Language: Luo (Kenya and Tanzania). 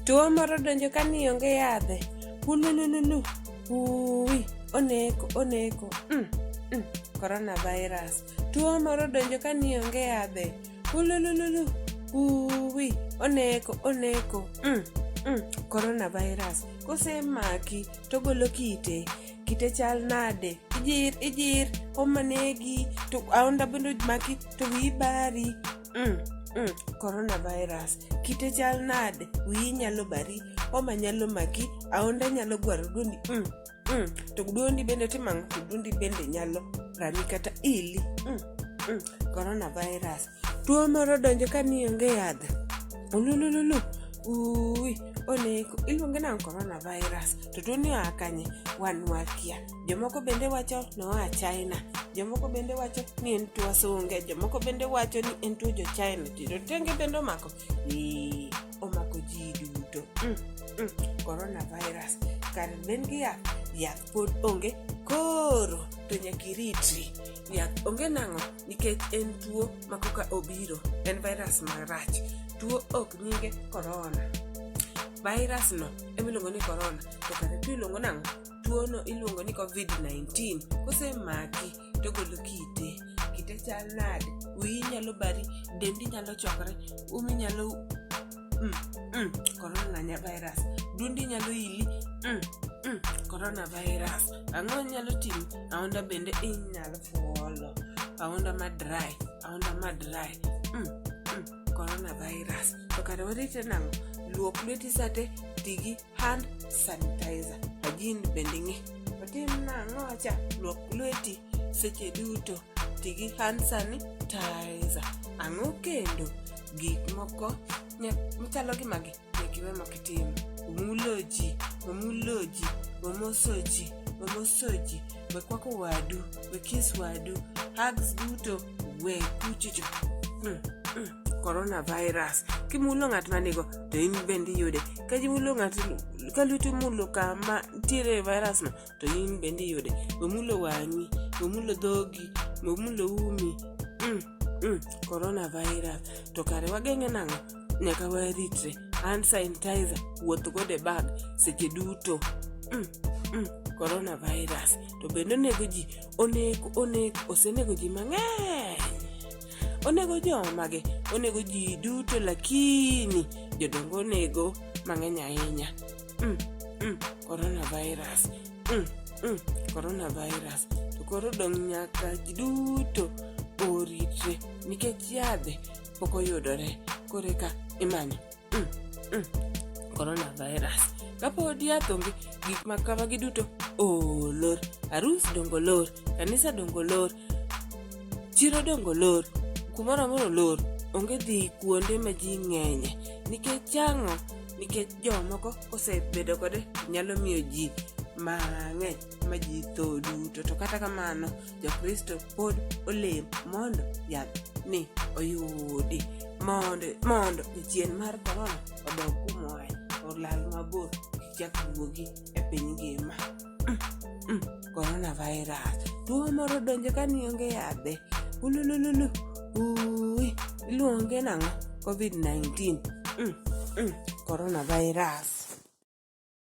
Tuo moro donjo ka ni onge yadhe. Ulululu. Uwi. Oneko, oneko. Coronavirus. Tuo moro donjo ka ni onge yadhe. Ulululu. Uwi. Oneko, oneko. Coronavirus. Kosemaki to golo kite. Kite chal nade? Ijir, ijir. Homa negi. To aonda bende maki to wiyi bari. Coronavirus. Kite chal nade? Wiyi nyalo bari, homa nyalo maki, aonda nyalo gwaro duondi. To duondi bende timo ang'o? To duondi bende nyalo rami kata ili. Coronavirus. Tuo moro donjo ka ni onge yath. Ulululu. Uwi. Oneko. Iluonge nang'o? Coronavirus. To tuo ni oa kanye? Wan wakia. Jomoko bende wacho noa China. Jomoko bende wacho ni en tuo asunge. Jomoko bende wacho ni en tuo jo China. Jorotenge bende omako. Ee, omako ji duto. Coronavirus. Kar ben gi yath, yath pod onge. Koro to nyaka iritri. Yath onge nang'o? Nikech en tuo ma koka obiro. En virus marach. Tuo ok nyinge corona. Virus no ema iluongo ni corona. To kare tuo iluongo nang'o? Tuono iluongo ni COVID-19. Kosemaki to ogolo kite. Kite chal nade? Wiyi nyalo bari, dendi nyalo chokore, umi nyalo corona virus. Duondi nyalo ili, coronavirus. Ang'o nyalo timi? Aonda bende inyalo fuolo. Aonda ma dry, aonda ma dry. Coronavirus. To kare warite nang'o? Luok lweti sate, ti gi hand sanitizer. Hygiene bende ng'i. Otim nang'o cha? Luok lweti seche duto. Ti gi hand sanitizer. Ang'o kendo? Gik moko machalo gi magi nyaka iwe mok itim. Omulo ji, omulo ji, omoso ji, omoso ji. We kwako wadu, we kiss wadu, hugs duto, we kuchocho. Coronavirus. Kimulo ng'at manigo to in bende iyude. Ka imulo ng'at, ka lweti omulo kama nitiere virus no to in bende iyude. We mulo wang'i, we mulo dhogi, we mulo umi. Coronavirus. To kare wageng'e nang'o? Nyaka waritre. Hand sanitizer wuoth godo e bag seche duto. Coronavirus. To bende onego ji, oneko, oneko, osenego ji mang'eny. Onego jomage? Onego ji duto lakini jodongo onego mang'eny ahinya. Coronavirus. Coronavirus. To koro dong' nyaka ji duto oritre nikech yadhe pok oyudore. Koro eka imanyo. Coronavirus. Kapod yath onge, gik ma kamagi duto olor. Arus dongo olor, kanisa dongo olor, chiro dongo olor, kumoro amora olor. Onge dhi kuonde ma ji ng'enye. Nikech ang'o? Nikech jomoko kosebedo kode nyalo miyo ji mang'eny ma ji tho duto. To kata kamano, Jokristo pod olem mondo yath ni oyudi. Mondo jachien mar corona odog kumoaye, olal mabor, kik chak duogi e piny ngima. Coronavirus. Tuo moro donjo ka ni onge yadhe. Ulululu. Ui. Iluonge nang'o? COVID-19. Coronavirus.